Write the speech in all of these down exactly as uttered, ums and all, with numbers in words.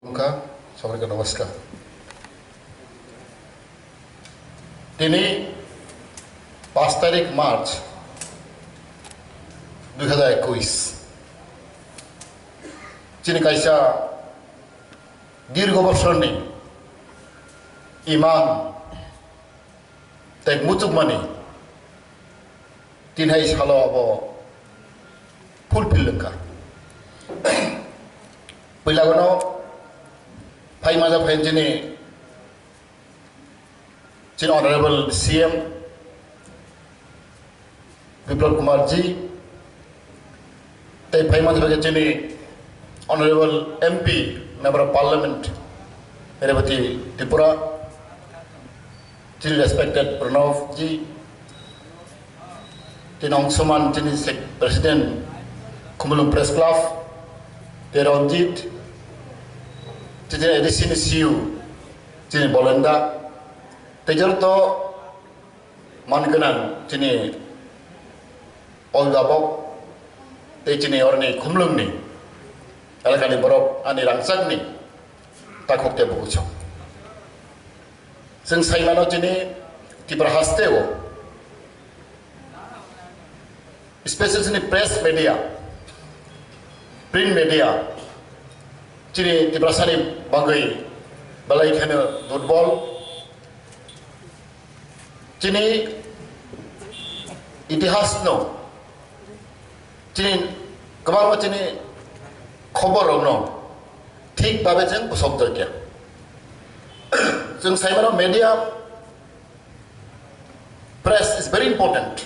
Wngkha, sabrika namaskar. Tini paanch tarik March dui hazar ekush. Chini kaisa dirgo bosorni imang tei muchukmani tinhai salo abo fulfill wngkha. Puila gono phai maja phai chini, chini Honorable C M Biplab Kumar ji, tei phai maja phai chini Honorable M P, Member of Parliament, Revati Tripura, chini respected Pranab ji, chini ongsoman chini sec-, President Khumulwng Press Club, tei Ranjit, chini A D C ni C E O, chini Bolenda, tei joto man gwnang chini obibabok tei chini oroni Khumulwngni elakani borok ani rangchakni takhuk tei bukuchok. Chwng saimano chini Tripura hasteo, especially chini press media, print media, chini Tiprasani bagwi belai kheno durbol. Chini itihasno, chini kwbangma chini khoborrokno thik babe chwng bwsok jakya. Chwng saimano media, press is very important,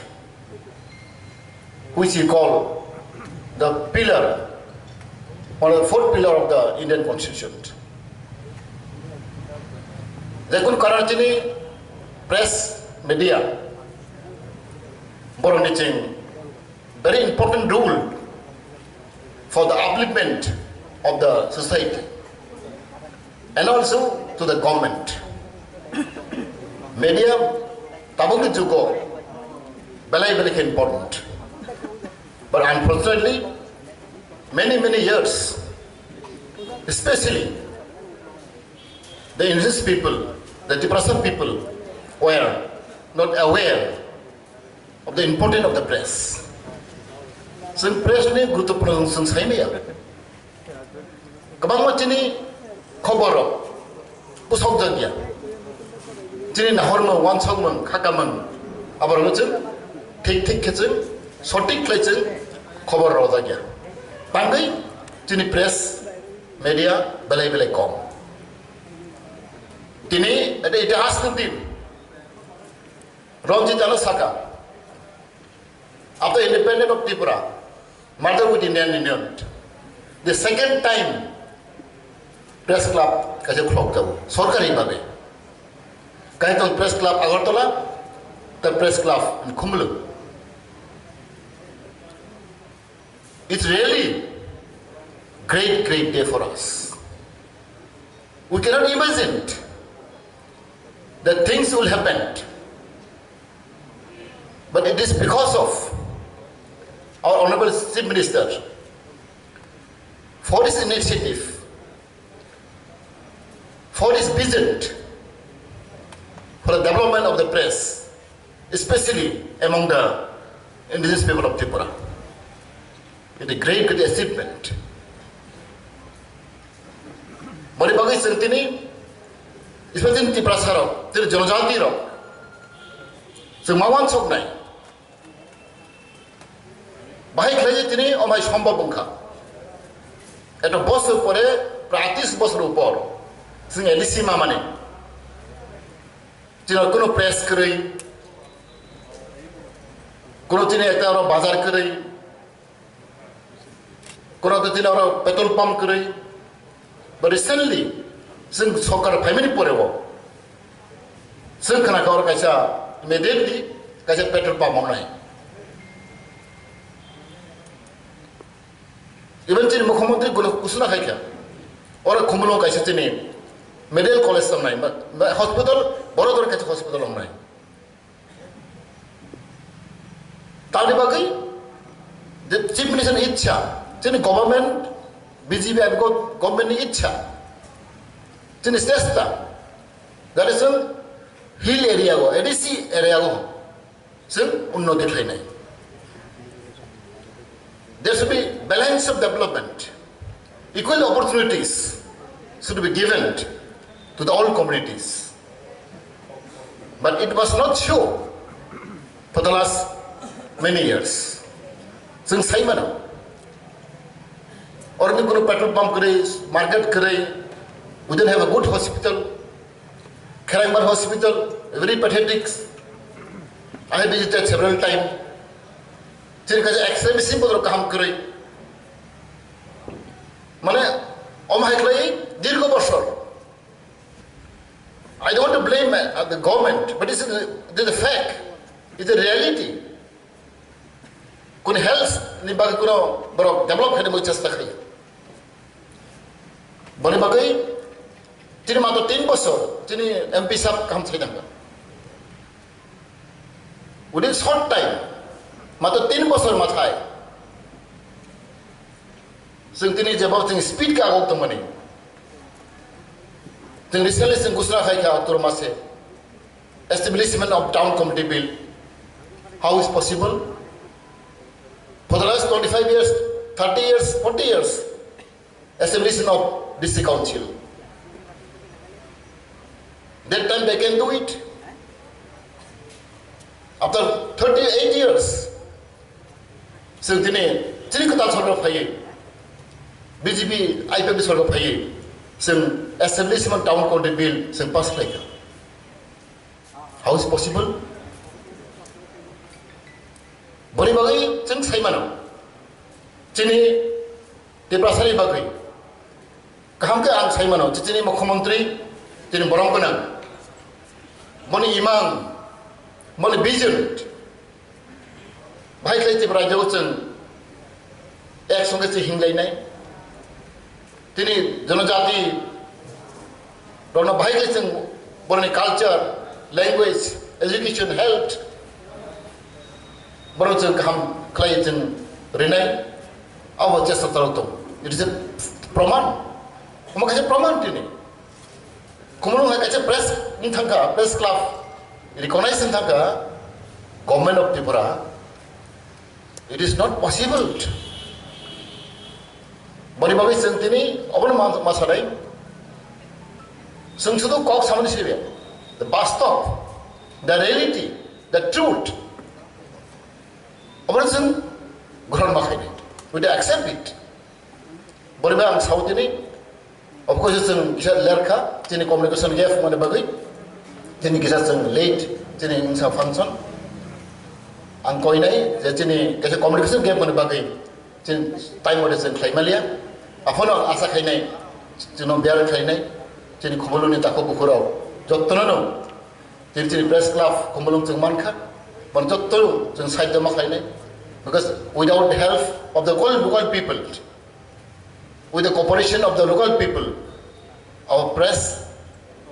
which we call the pillar or the fourth pillar of the Indian Constitution. Jekun karon chini press media borokni chwng very important role for the upliftment of the society and also to the government. Media tabukni jugo belai belai khe important. But unfortunately, many, many years, especially the indigenous people, the Tiprasa people were not aware of the importance of the press. Chwng press ni guruttopurno chwng sai maya. Kwbangma chini khobor rok bwsok jak ya. Chini nahormung, wansokmung, khakamung, aborok chwng thik thik khe chwng sotik khlai chwng khobor rojak ya. Tangwi chini press media belai belai kom. Tini ada itihas ni din. Ranjit ano saka, after independent of Tripura, merger with Indian Union, the second time press club kaisa khulok jago, sorkari bhabe. Kaitor Press Club Agartala, the Press Club in Khumulwng. It's really great, great day for us. We cannot imagine that things will happen. But it is because of our Honorable Chief Minister for his initiative, for his vision for the development of the press, especially among the indigenous people of Tripura. It's a great, great achievement. Boni bagwi chwng tini, especially Tiprasa rok, tini jonojati rok, chwng ma wansoknai. Bahai khlai tini omai sombhob wngkha. Eto bosor pore, prai tis bosor upor, chwng A D C mamani. Chini kuno press kwrwi, kuno chini ekta oro bazar kwrwi, kuno to chini oro petrol pump kwrwi. But recently, chwng sorkar phaimani pore o, chwng khna kha oro kaisa immediately kaisa petrol pump wngnai. Even chini mukhyamantri kuno kusuna khai kha, oro Khumulwng kaisa chini medical college wngnai, ma, ma, hospital, boro boro kaisa hospital wngnai. Tamni bagwi, the Chief Minister ni ichha, chini government, B J P government ni ichha, Chini chesta, that is, hill area go, A D C area go, chwng unnoti khlainai. There should be balance of development. Equal opportunities should be given to the all communities. But it was not so for the last many years. Chwng sai mano. Or ni kuno petrol pump kwrwi, market kwrwi, we don't have a good hospital. Kherangbar Hospital, very pathetic. I have visited several times. Chini kaisa X-ray machine bodol kaham kwrwi. Mane, om hai khlai dirgo bosor. I don't want to blame, uh, the government, but this is a, this is a fact. It's a reality. Kuni health ni bagwi kuno borok develop khaina bagwi chesta khai. Boni bagwi chini mato tin bosor chini M P sab kaham sai thangkha. Within short time, mato tin bosor mathai chwng tini jeba chwng speed khe agok tongmani. Chwng recently chwng ghosna khai kha October mase. Establishment of Town Committee Bill. How is possible? For the last twenty-five years, thirty years, forty years, establishment of District Council. That time they can do it. After thirty-eight years, chwng tini, chini kwtal sorkar phaiwi, B J P I P F T sorkar phaiwi, chwng Establishment Town Council Bill chwng pass khlaikha. How is possible? Boni bagwi chwng sai mano. Chini Tiprasani bagwi kaham khe ang sai mano, chini mukhyamantri, chini borom gwnang. Boni imang, boni vision. Bahai khlai Tripura rajyo chwng ek songe se hinglainai. Tini jonojati rokno bahai khlai chwng boroni culture, language, education, health, borok chwng kaham khlai chwng rinai. Abo chesta chalo tong. It is a proman. Omo kaisa proman tini. Khumulwng hai kaisa press wng thangkha, press club recognize wng thangkha, Government of Tripura, it is not possible. Boni bagwi chwng tini obono ma, ma sanai. Chwng sudu kok samani sibe. The bastav, the reality, the truth. Obono chwng grohon ma khainai. We do accept it. Boni bagwi ang sao tini, of course, chwng kisa lerkha, chini communication gap mani bagwi, chini kisa chwng late, chini wngsa function. Ang koinai je chini kisa communication gap mani bagwi, chini time mode chwng khlai maliya. Aphono ang asa khainai, chwngno bear khlainai, chini Khumulwngni takhuk bukhurok, jottono no, chini, chini press club Khumulwng chwng mankha, bon jotto chwng side ma khlainai, because without the help of the local, local people, with the cooperation of the local people, our press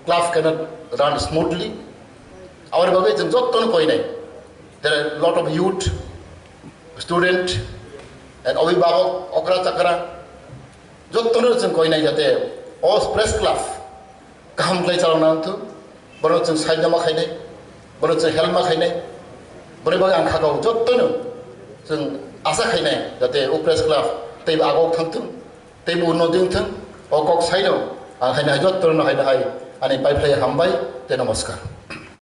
club cannot run smoothly. Aboni bagwi chwng jottono koinai. There are lot of youth, student, and obhibhabok, okra chakra, jottono chwng koinai jate o press club kaham khlai chalokna wngthok, borok chwng side ma khainai, borok chwng help ma khainai, borok bagwi ang khakao jottono chwng asa khainai jate o press club tei agok thangthok, tei bo unnoti wngthok, o kok saino ang haino hai jottono haino hai ani pai phlai hambai tei namaskar.